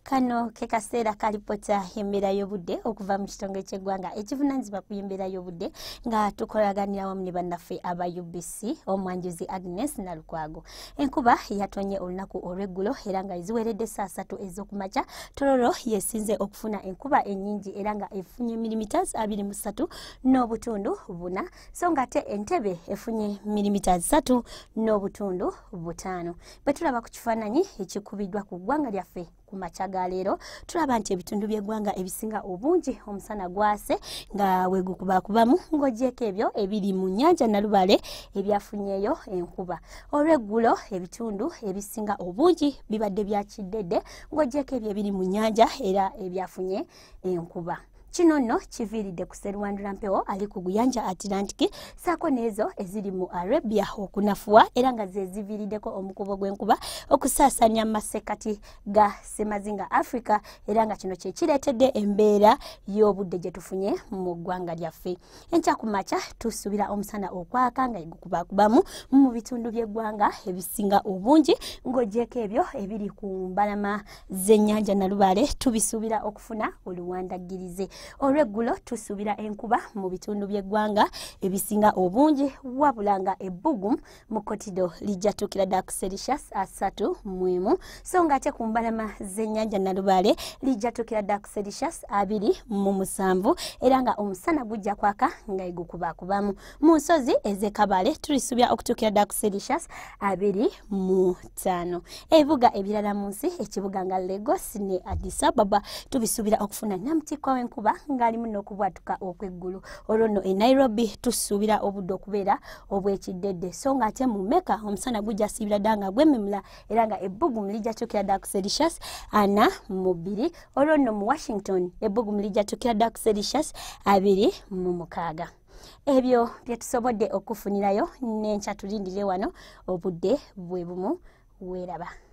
Kano ke kaseera ka lipoota y'embeera y'obudde okuva mu kitongole ky'eggwanga ekivunaanyizibwa ku y'embeera y'obudde, nga tukolaganira wamu ne bannaffe aba UBC, omwanjuzi Agnes Nalukwago. Enkuba yatonye olunaku olw'eggulo era nga eziweredde 3:00 ez'okumakya. Tororo yesinze okufuna enkuba ennyingi era nga efunye millimeters 23.4, so nga ate Entebbe efunye millimeters 3.5. Bwe tulaba ku kifaananyi ekikubiddwa ku ggwanga lyaffe ku makya ga leero, tulaba nti ebitundu by'eggwanga ebisinga obungi omusana gwase nga wegukubakubamu, ng'ogyeko ebyo ebiri mu nnyanja Nalubaale ebyafunyeeyo enkuba. Olw'eggulo ebitundu ebisinga obungi bibadde bya kiddedde, ng'ogyeko ebyo ebiri mu nnyanja era ebyafunye enkuba. Kino nno kiviiridde ku sseruwandula mpewo ali ku guyanja Atlantic saako n'ezo eziri mu Arabia okunafuwa, era nga ze ziviiriddeko omukubo gw'enkuba okusaasanya mu masekkati ga ssemazinga Africa, era nga kino kye kireetedde embeera y'obudde gye tufunye mu ggwanga lyaffe. Enkya ku makya tusuubira omusana okwaka nga gukubakubamu mu bitundu by'eggwanga ebisinga obungi, ng'ogyeko ebyo ebiri ku mbalama z'ennyanja Nalubaale tubisuubira okufuna oluwandaggirize. Olw'eggulo tusuubira enkuba mu bitundu by'eggwanga ebisinga obungi, wabula nga ebbugumu mu Kotido lijja tuukira ddala ku Celsius 31, so nga ate ku mbalama z'ennyanja Nalubaale lijja tuukira ddala ku Celsius 27, era nga omusana gujja kwaka nga egukubakubamu. Mu nsozi ez'e Kabale tulisuubira okutuukira ddala ku Celsius 25. Ebibuga ebirala mu nsi, ekibuga nga Lagos ne Addis Ababa, tubisuubira okufuna namutikwa w'enkuba ng'alimu n'okubwatuka okw'eggulu. Olwo nno e Nairobi tusuubira obudde okubeera obw'ekiddedde, so nga ate mu Mecca omusana gujja siibira ddala nga gwememula, era nga ebbugumu lijja tuukira ddala ku Celsius 42. Olwo nno mu Washington ebbugumu lijja tuukira ddala ku Celsius 26. Ebyo bye tusobodde okufunirayo, n'enkya tulindire wano obudde bwe bumu. Weeraba.